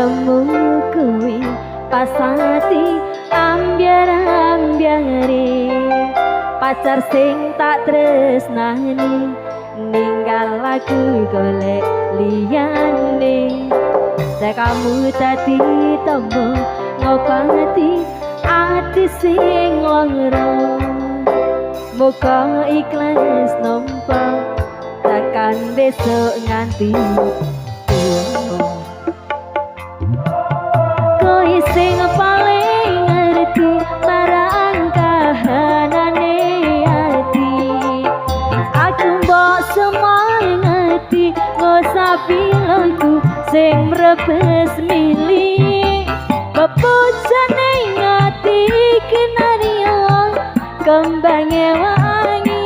Ketemu kuwi pas ati ambyar-ambyare, pacar sing tak tresnani ninggal aku golek liyane. Kamu dadi tombo ngobati ati sing lara. Muga ikhlas nampa tekan besok nganti tuwa. Kowe sing paling ngerti marang kahanane ati. Aku mbok semangati ngosapi lagu sing mrebes mili. Bebojane ati kinarya kembange wangi.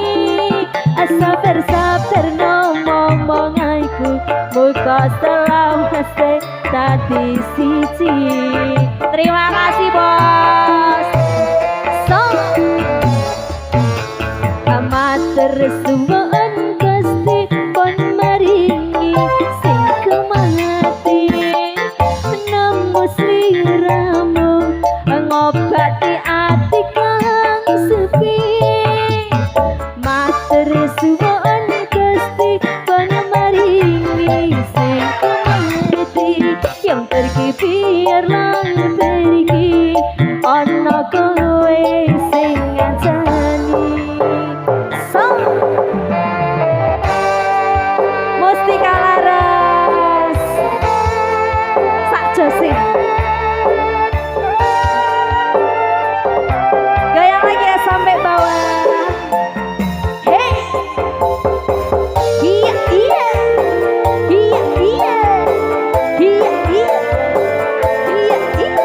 Sabar sabar ngomong aku, muga selawase dadi siji. Terima kasih, bos. So matur suwun Gusti pun maringi sing kemati. Nemu sliramu ngobati ati kang sepi. Matur suwun Gusti pun maringi sing kemati. Yang pergi biarlah pergi, ana kowe sing ngancani. So Mustika Laras sak jose. Goyang lagi ya sampai bawah. Hey. Iya iya. Iya iya. Iya iya. Iya iya.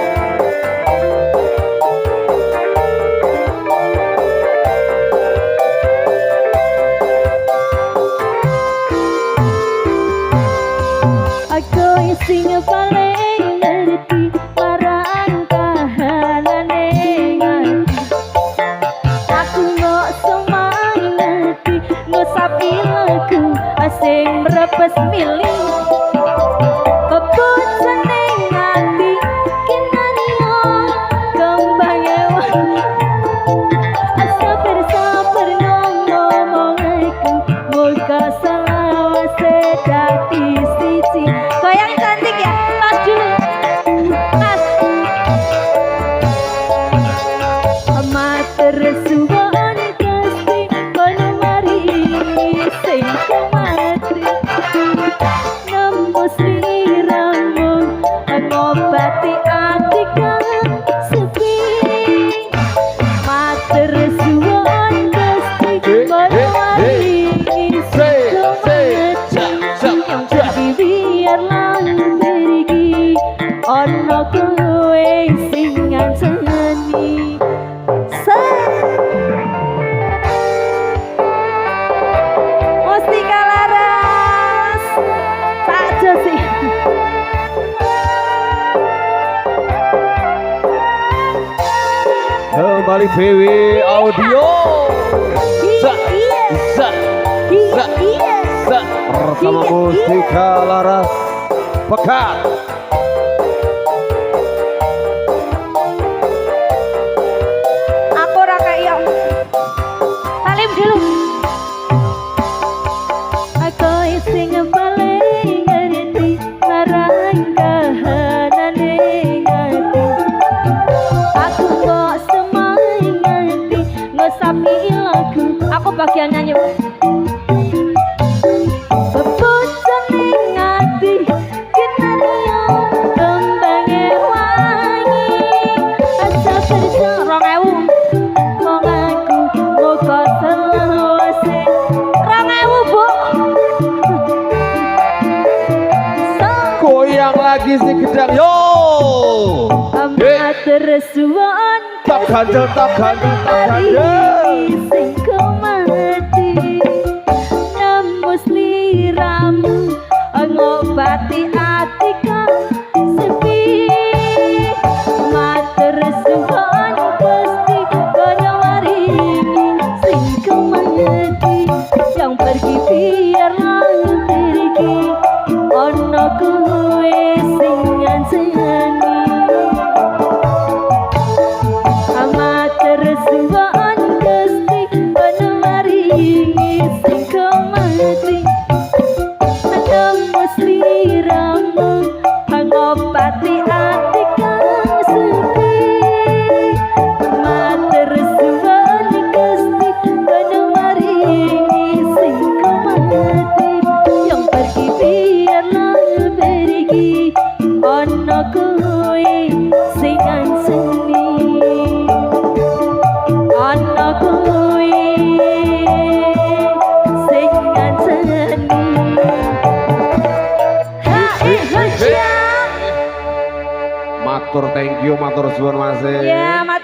Aku sing paling ngerti marang kahanane ati. Aku kok semangati ngusapi lagu sing mrebes milih. Bebojone ati kinarya kembange wangi. Sabar sabar ngomong aku, muga selawase dadi siji. Goyang cantik ya, tas dulu. Tas. Matur suwun Gusti pun maringi sing kemati. Nemu sliramu ngobati ati kang sepi. Matur suwun Gusti pun maringi sing kemati. Yang pergi biarlah pergi, ana kowe sing ngancani. Mustika Laras sak sih. Kembali BW Audio. Za Iya za iya za iya. za bersama Mustika Laras Pekat. Aku ora kaya Salim dulu. Aku sing paling ngerti marang kahanane ati. Aku kok semangati ngusapi lagu. Aku bagian nyanyi. Bebojone ati kinarya kembange wangi. Sabar 2000 wong aku muga selawase. 2000, Bu. So Goyang lagi si gedang yo. Hey, matur suwun tak ganjel, tak ganjel, tak ganjel. Sing kemati. Nemu sliramu ngobati ati kang sepi. Matur suwun Gusti kono maringi sing kemati. Yang pergi biarlah pergi, ana kowe sing ngancani. mati. Nemu sliramu pangobati ati kang sepi. Matur suwun Gusti kono maringi sing mati. Yang pergi biarlah pergi, ono kowe sing ngancani, ono kowe sing ngancani. Ha eh ha. Matur thank you, matur suwun, Mas. Ya, matur.